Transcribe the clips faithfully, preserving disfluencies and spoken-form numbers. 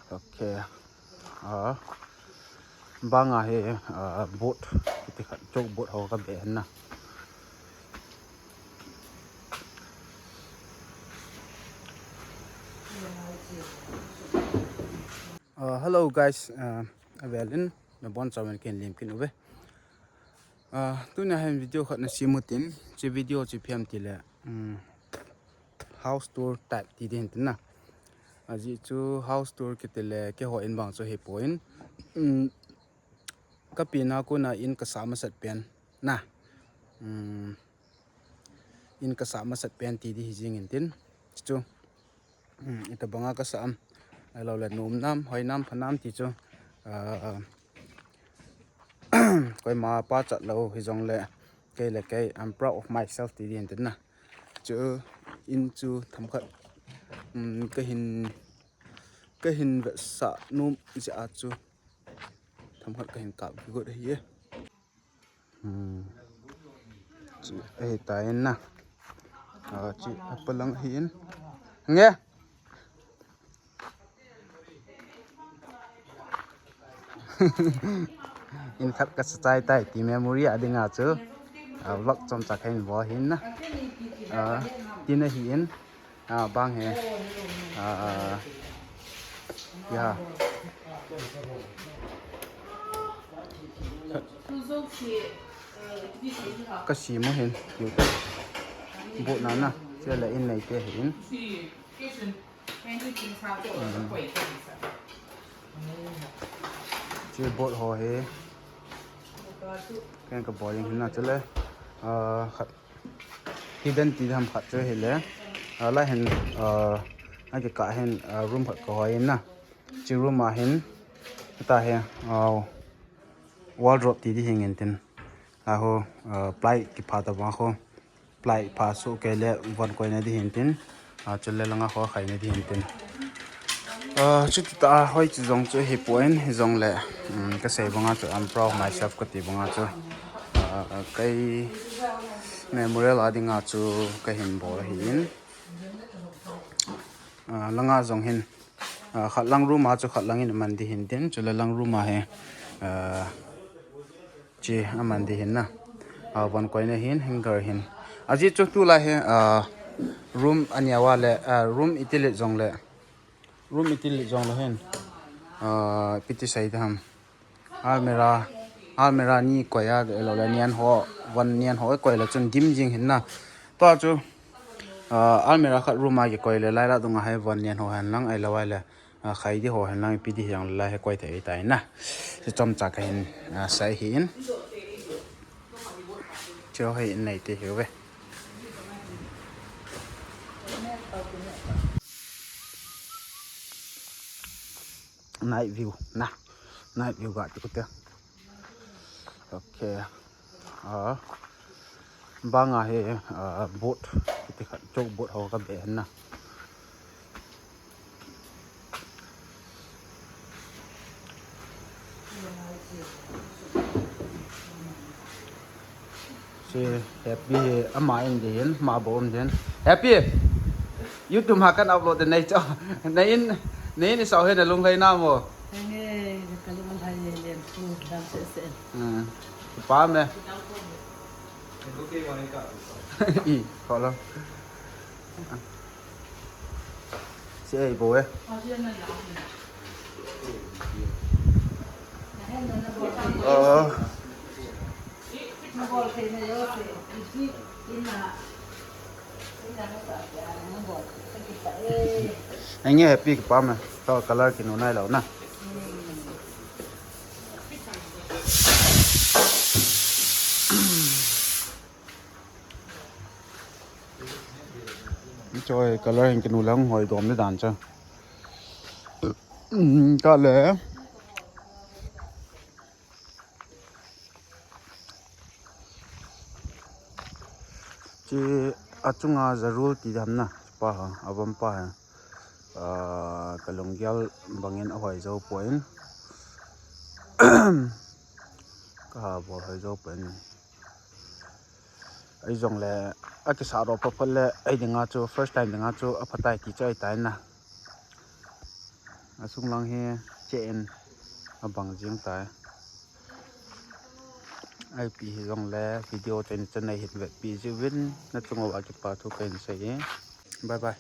Okay. Ah, banga hi, ah, boat, kiti khat, chok boat ho ka be na. Ah, hello guys, ah, avelin nabonchauvin ken lim kin uve. Ah, tunia hin video khat na simu tin, chi video chi phiam ti le, um, house tour type ti din tin na. Aji chu house tour kiti le, keiho in bang chu hi poin. Um, ka pina kuna in ka sa masat pen na. Um, in ka sa masat pen ti di hi jing in tin. Chu. Hmm, ita banga ka sa am. Alo le nom nam, hoi nam, pha nam ti chu. Ah, koima pachat lou hi jong le. Kei le kei, I'm proud of myself ti din tin na. Chu in chu themkhat. Hmm, ka hin, ka hin vetsah nom jeh a chu. Themkhat ka hin kap kigot ahi e. Hmm. Chu ahi ta in na. Ah, chu apa lang ahi in. Nge. In khat ka sa chai tai ti memory a dinga chu. Ah, vlog chomcha ka hin bol ahi in na. Ah, tin ahi in. Ah, bang hi. Ah, ya. Ka simu hin, tiu ta. Boat na na, chule in nei te hin. Chi boat ho hi. Ken ka bol ding hin na chule. Ah, khat. Hidden ti ham khat chu hi le. Ah, la hin, ah, a ki ka hin, ah, room khat ka hoi na. Chi room a hin. Ta hi, ah, wardrobe ti di hin ngin tin. A ho, ah, ply ki pha ta ba ho. Ply pha su ke le von koi na di hin tin. Ah, chule langa ho khai na di hin tin. Ah, chuti ta hoi chu jong chu hi poin, hi jong le, um, ka sei banga chu, I'm proud of myself ka ti banga chu. Ah, ah, kei memorial a dinga chu ka hin bol ahi in. Ah, langa jong hin, ah, khat lang room a chu khat lang in man di hin tin, chule lang room a hi, ah, chi a man di hin na. Ah, von koi na hin, hanger hin. Aji chu tulai hi, ah, room ania wa le, ah, room iti le jong le. Room iti le jong le hin. Ah, piti sai da ham. Almirah, almirah ni koi a, lo le nian ho, von nian ho koi le chun dim jing hin na. Tua chu, ah, almirah khat room a ki koi le lai la dunga hai von nian ho hen lang ai lo ai le. Ah, khai di ho hen lang pi di hiang lai he koi thei tai na. Chu chomcha ka hin, ah, sai hi in. Chu hi in nei te hi ve. Night view na. Night view ga ti ko te. Okay. Ah, banga hi, ah, boat, kiti khat, chok boat ho ka be na. Si Happy hi ama in di hin, ama bou um di hin. Happy! YouTube ha kan upload de nei cho. Nei in, nei in sao hi na lunglhai na mo. Henge, ka lunglhai len tu dam se se. Hmm. Pa me. I, ko lo. Si ei bo e. Oh. Henge Happy kipa me. To color kinu nai lo na. Choi color hin kinu lang hoi dom le dan cha. Ka le. Chi achunga Zarul ti dam na, pa ha, avom pa ha. Ah, ka lunggel bangin ahoi jou poi. Ka ha bol hoi jou poi. Ei jong le, akisa ro pa phat le, ei dinga chu, first time dinga chu, aphatai ti chu ahitai na. Asung lang hi che in abang jing tai. Ipi hijongle video chen chen nei hin vetpi jiuvin nachung uva kipa thu kahin sei e. Bye bye.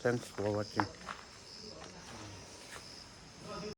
Thanks for watching.